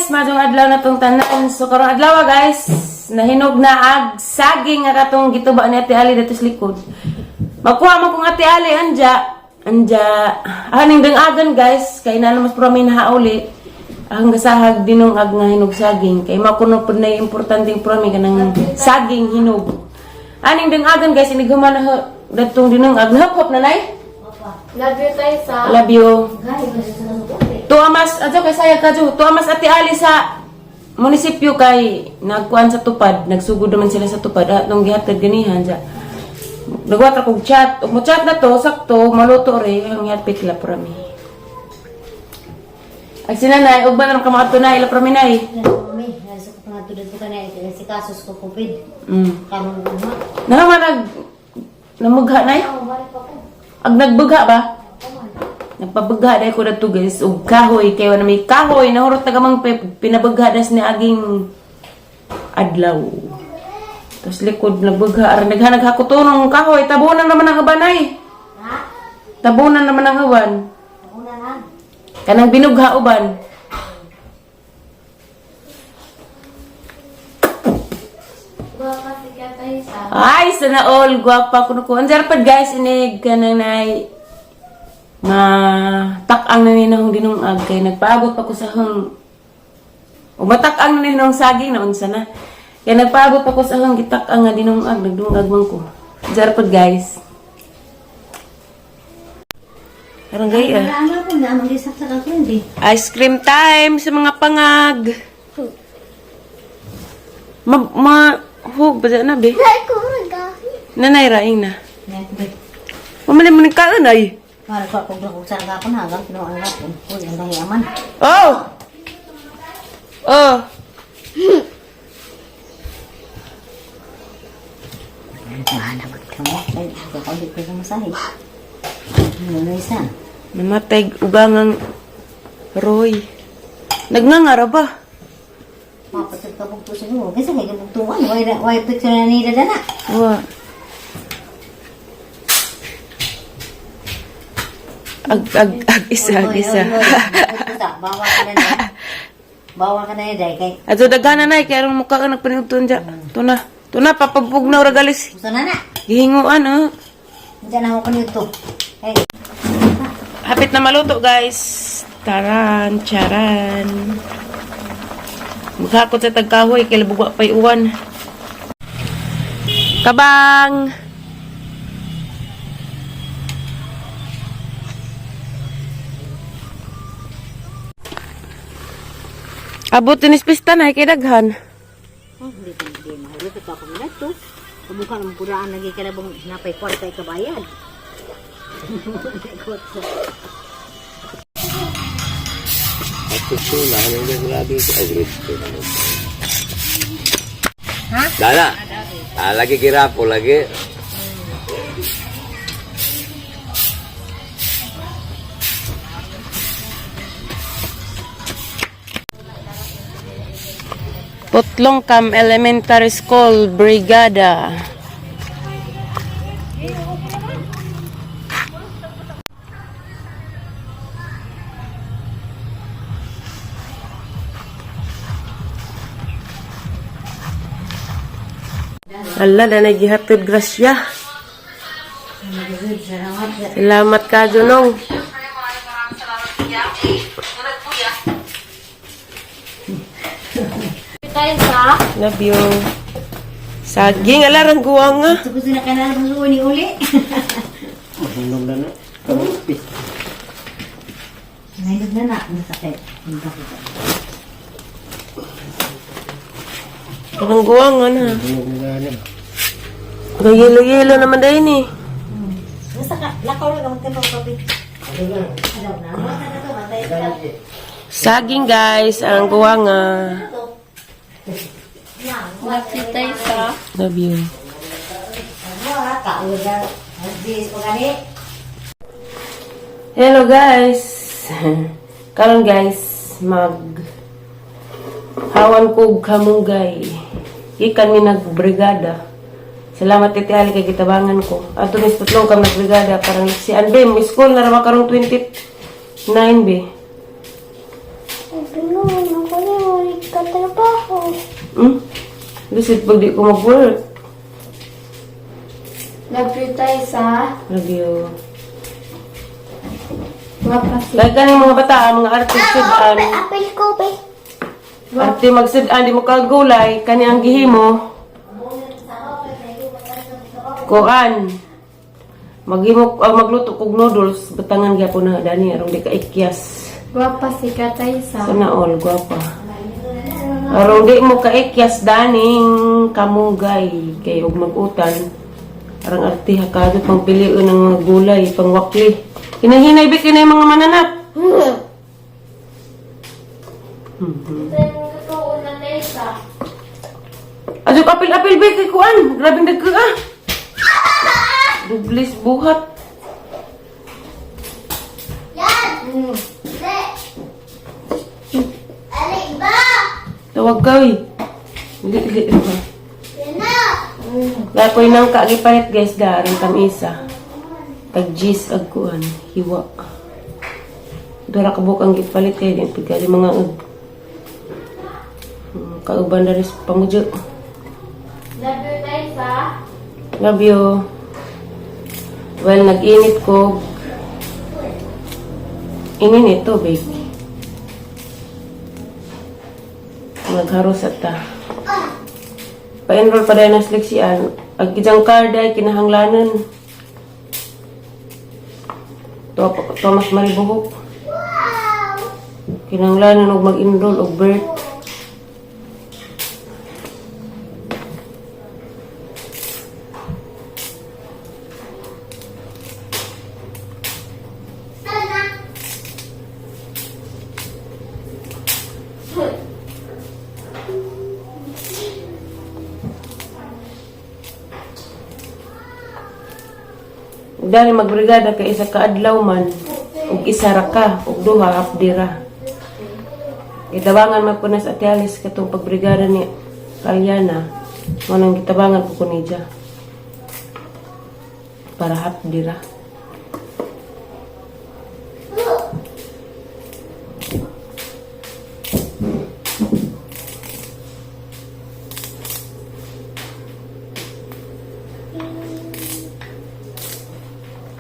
Guys, madong adlaw na tong tanan. So karong adlaw guys, nahinog na ag saging nga katong gituba ni Ate Ali dito sa likod. Makuha mo kung Ate Ali anja, anja aning dangagan guys, kay na mas prami na hauli. Ang gasahag dinong ag nga hinog saging kay makuno pud na importanteng prami kanang saging hinog. Aning dangagan guys, inighuman na datong dinong ag nahapop na nay. Love you tayo sa... Love you. Tuamas, adyo kay sayag ka dyo. Tuamas Ate Ali sa munisipyo kay nagkuan sa tupad, nagsugod naman sila sa tupad at nung gihatod ganihan dya. Nagwat ra kog chat. Ug mo chat na to, sakto maluto re ang gihatpit la prami. Ag sinanay, ug ba na ka mga tunay la prami nay. Si kasos ko kupid. Karon ugma. Naman nag namugha nay? Ag nagbugha ba? Nagpabugha dahil ko na guys og kahoy kay wala may kahoy nahurot na gamang pinabugha das ni aging adlaw. Tapos likod nagbugha aron naghanag hakutunong kahoy tabunan naman ang uban ay. Ha? Tabunan naman ang uban. Una na. Kanang binugha uban. Baka siya tayo sa... Ay, sana all gwapa kuno ko. Anjar pad guys inig kanang nay ma tak-ang na ninahong dinungag kay nagpaabot pa ko sa hang o matak-ang na ninahong saging na unsa na. Kay nagpaabot pa ko sa hang gitak-ang nga dinungag nagdungag man ko. Anjar pad guys. Karang gaya. Ano ko na amang gisak sa ako hindi. Ice cream time sa mga pangag. Ma ma hug ba na be? Nanay raing na. Mamali mo ng kaon ay. Para ko kung kung saan ka na hanggang kinuha ang ako. Uy, ang dahi aman. Oh! Oh! Mahala magkamo. Ay, kakaulit ko sa masahe. Ano isa? Namatay ugangang Roy. Nagngangara ba? Mapatid ka bugto siguro. Kasi kay kabugtuan. Why picture na nila dana? Wa. Ag ag ag isa ag isa. Bawa ka na na. Bawa ka na yun, kay. Ato daghan na nay kay aron mukha ka nagpaniudton dya. Tuna. Tuna papabugnaw ra galis. Gusto na na. Gihinguan oh. Diyan ako kanito. Hey. Hapit na maluto guys. Taran, charan. Maghakot sa tagkahoy kay labugwa pa'y uwan. Kabang! Abot tinis pista na kay daghan. Oh, hindi ko hindi mahulog ito ako muna ito. Kumukha ng puraan lagi ka na bang napay kwarta ikabayad. Dana. Ah, lagi kirapo lagi. Putlong Cam Elementary School, Brigada. Ala, na nagihatod grasya. Salamat ka, Junong. Tayo sa... Love you. Saging, ala, rangguang nga. Gusto gusto na ka na ng uli uli. Hinog na na. Nahilog na na. Masakit. Ang sakit. Rangguang nga na. Hinog na na. Gayelo-yelo naman dahil eh. Basta ka, lakaw lang ang magtempang kape. Ano na? Ano na to? Matay ka. Saging guys, ang guwanga. Love you tayo sa... Love you. Ano ha? Kauga. Bis ko gani. Hello guys. Karon guys, mag hawan kog kamunggay. Gikan mi nagbrigada. Salamat Titi Ali kay gitabangan ko. Ato mis tutlong kam nagbrigada parang si Anbe mo school na ra ba karong 29 be. Ay, ka trabaho. Lisod pag di ko mag-work. Love you, Taysa. Love you. Guwapa si Kahit kaning mga bata, ang mga artist sudan. Apel ko, be. Arte magsudan, di mo kagulay, kani ang gihimo. Kuan. Maghimo magluto kog noodles, batangan gyapon na dani aron di ka ikyas. Guwapa si Kataysa. Sana all gwapa. Aron di mo kaikyas daning kamugay kay og magutan. Arang arte hakado pang pilion ng mga gulay, pang wakli. Hinahinay ba kinay mga mananap? Adyo apil-apil ba kay kuan? Grabing dagko ah. Dublis buhat. Tawag ka oy. Li li ba? Lakoy nang kagipalit guys daring kamisa. Tag gis ag kuan hiwa. Dara kabuk ang gipalit kay di pagkali mga ug. Kauban na rin sa pamudyo. Love you, Taysa. Love you. Well, nag-init ko. Ininit to, babe. Magharos at ta. Pa-enroll pa dahil ng seleksiyan. Ag ijang card ay kinahanglanan. To, Thomas Maribuhok. Kinahanglanan og mag-enroll og birth. Dali magbrigada kay isa ka adlaw man ug isa ra ka ug duha hapdira. Gitabangan man ko na sa Ate Alice katong pagbrigada ni Kalyana. Mo nang gitabangan ko ko niya. Para hapdira.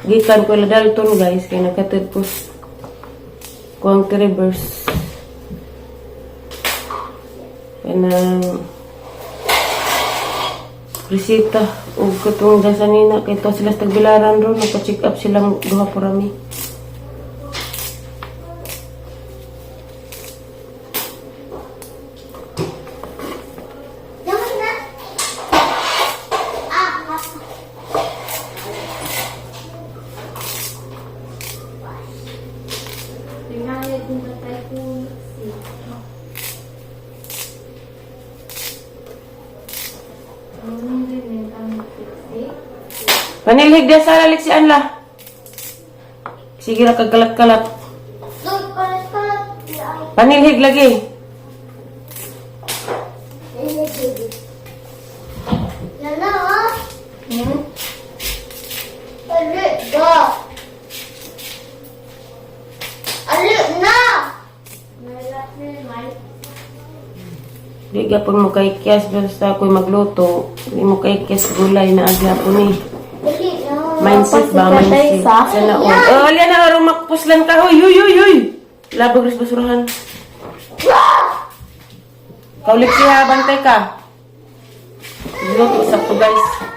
Gikan ko la Dalton guys kay nagkatid ko kuang reverse. Kanang resita ug katong gasanina kay to sila sa tagbilaran ron nagpa-check up silang duha purami. Panilhig dia sa lalik si Anla. Sige ra kag kalat-kalat. Panilhig lagi. Di gyapon mo kay kiyas basta ako'y magluto. Di mo kay kiyas gulay na agyapon ni. Mindset ba? Mindset. Sana all. Oh, alya na arong makpuslan ka. Hoy, huy, huy, huy. Labag rin sa basurahan. Kaulik siya, bantay ka. Luto sa to guys.